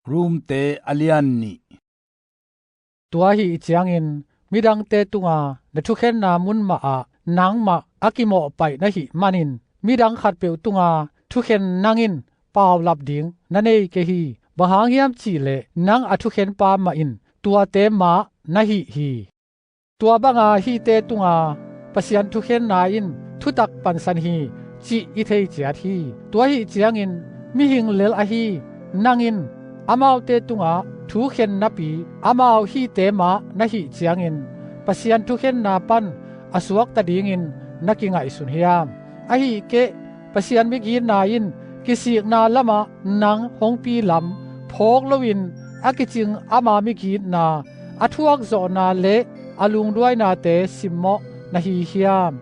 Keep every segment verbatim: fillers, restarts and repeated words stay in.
Romte a lian nih. Tua ahih ciangin midangte tunga na thukhenna mun mahah nangmah a kimawhpaih na hih manin midang khatpeuh tunga thukhen nang in paulap ding na nei kei hi. Bang hang hiam cihleh nang a thukhenpa mah in tuate mah na hih hi. Tua banga hihte tunga Pasian thukhenna in thutak pansan hi cih i thei ciat hi. Tua ahih ciangin mihing lel ahi nang in amaute tungah thukhen napi amau hihte mah na hih ciangin Pasian thukhenna pan a suakta dingin na kingaihsun hiam? Ahih keh Pasian migitna in kisikna lamah nang hong pilam phawk loin a kicing ama migitna, a thuakzawhna le a lungduainate simmawh na hi hiam?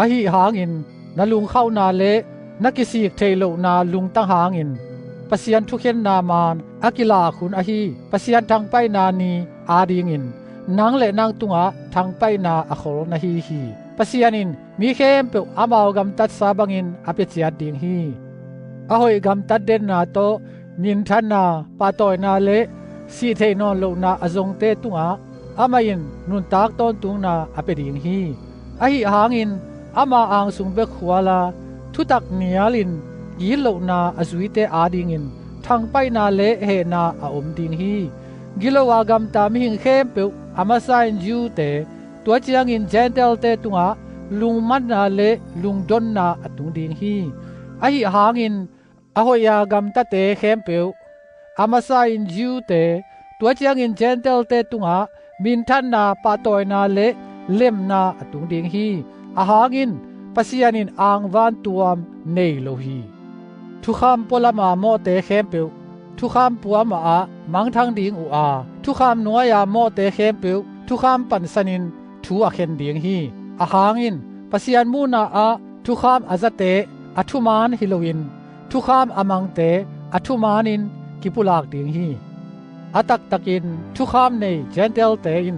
Ahi hangin na lungkhauhna le na kisik theih lohna lungtang hangin Pasian thukhenna man a kilak hun ahi Pasian thangpaihna ni adingin nang le nang tungah thangpaihna a khol na hi hi. Pasian in mi khempeuh amau gamtatsa bangin a pia ciat ding hi. A hoih gamtat denna tawh minthanna, pahtawina le sihtheih nawn lohna a zongte tungah amah in nuntak tawntungna a pia ding hi. Ahi hangin ama angsung bek khuala thutak nialin gitlohna a zuite adingin thangpaihna le hehna a om ding hi. Gilo a gamta mihing khempeuh, a masa-in Jew-te, tua ciangin Gentile-te tungah lungmanna le lungdonna a tung ding hi. Ahi hangin a hoih a gamtate khempeuh, a masa-in Jew-te, tua ciangin Gentile-te tungah minthanna, pahtawina le lemna a tung ding hi. A hangin Pasian in angvan tuam nei lo hi. Thukham pualama mawhte khempeuh thukham puamah ah mangthang ding uh a, thukham nuai-a mawhte khempeuh thukham pansanin thu a khen ding hi. A hangin Pasian muhna ah thukham a zate a thuman hi loin thukham a mangte a thumanin kipulak ding hi. A taktakin thukham nei Gentile-te in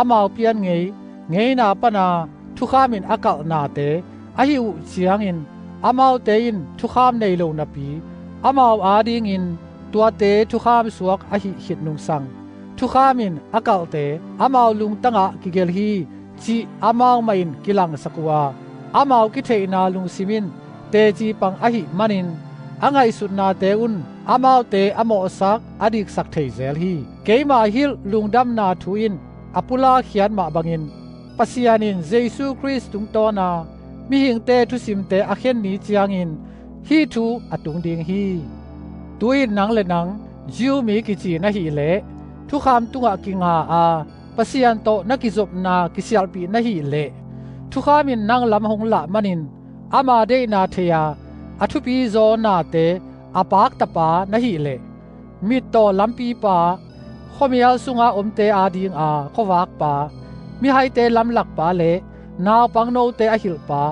amau pian ngei ngeina pana thukham in a kalhnate ahi uh ciangin amaute in thukham nei lo napi amau adingin tuate thukham suak ahih khit nungsang thukham in a kalhte amau lungtangah kigelh hi cih amau mah in kilangsak uh a, amau kitheihna lungsim in teci pang ahih manin a ngaihsutnate un amaute a mawhsak a diksak thei zel hi. Keima hilh lungdamna thu in a pulakkhiat mah bangin Pasian in Jesu Khrist tungtawna mihingte thusimte a khen ni ciangin hih thu a tung ding hi. Tu-in nang le nang Jew mi kici na hih leh thukham tungah kinga a Pasian tawh na kizopna kisialhpih na hih leh thukham in nang lam hong lah manin ama deihna thei-a a thupizaw nate a paktapa na hih leh mittaw lampipa, khuamial sunga omte adinga khuavakpa, mihaite lamlakpa le naupangnote a hilhpa,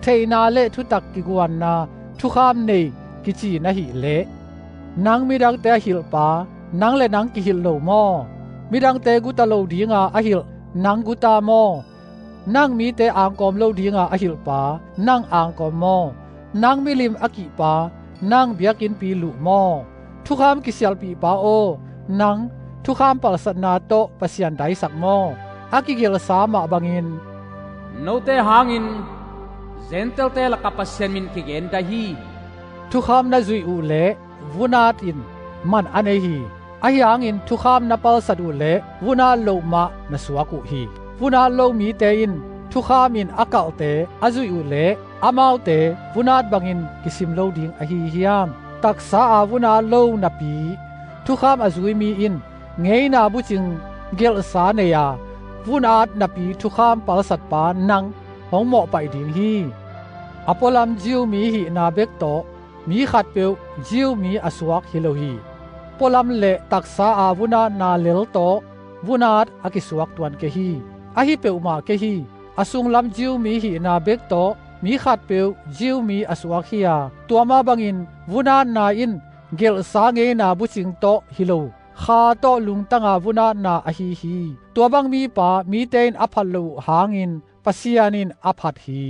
theihna le thutak kiguanna thukham nei kici na hih leh nang midangte a hilhpa nang le nang kihilh lo maw? Midangte guta lo dinga a hilh nang guta maw? Nang mite angkawm lo dinga a hilhpa nang angkawm maw? Nang milim a kihpa nang biakinnpi luh maw? Thukham kisialhpihpa aw, nang thukham palsatna tawh Pasian daisak maw? A kigelhsa mah bangin, note hangin Gentile-te lakah Pasian min kigen dai hi. Thukham na zuih uh leh vunat in man a nei hi. Ahi hangin thukham na palsat uh leh vunat loh mah na suak uh hi. Vunat lo mite in thukham in a kalhte a zuih uh leh amaute vunat bangin kisim lo ding ahi hiam? Taksa a vunat lo napi thukham a zui mi in ngeina bucing gelhsa nei a, vunat napi thukham palsatpa nang hong mawhpaih ding hi. A pualam Jew mi hihna bek tawh mi khatpeuh Jew mi a suak hi lo hi. Pualam le taksa a vunatna lel tawh vunat a kisuak tuan kei hi. Ahi peuhmah kei hi. A sunglam Jew mi hihna bek tawh mi khatpeuh Jew mi a suak hi a, tua mah bangin vunatna in gelhsa ngeina bucing tawh hi lo, kha tawh lungtanga vunatna ahi hi. Tua bang mipa mite in a phat loh uh hangin Pasian in a phat hi.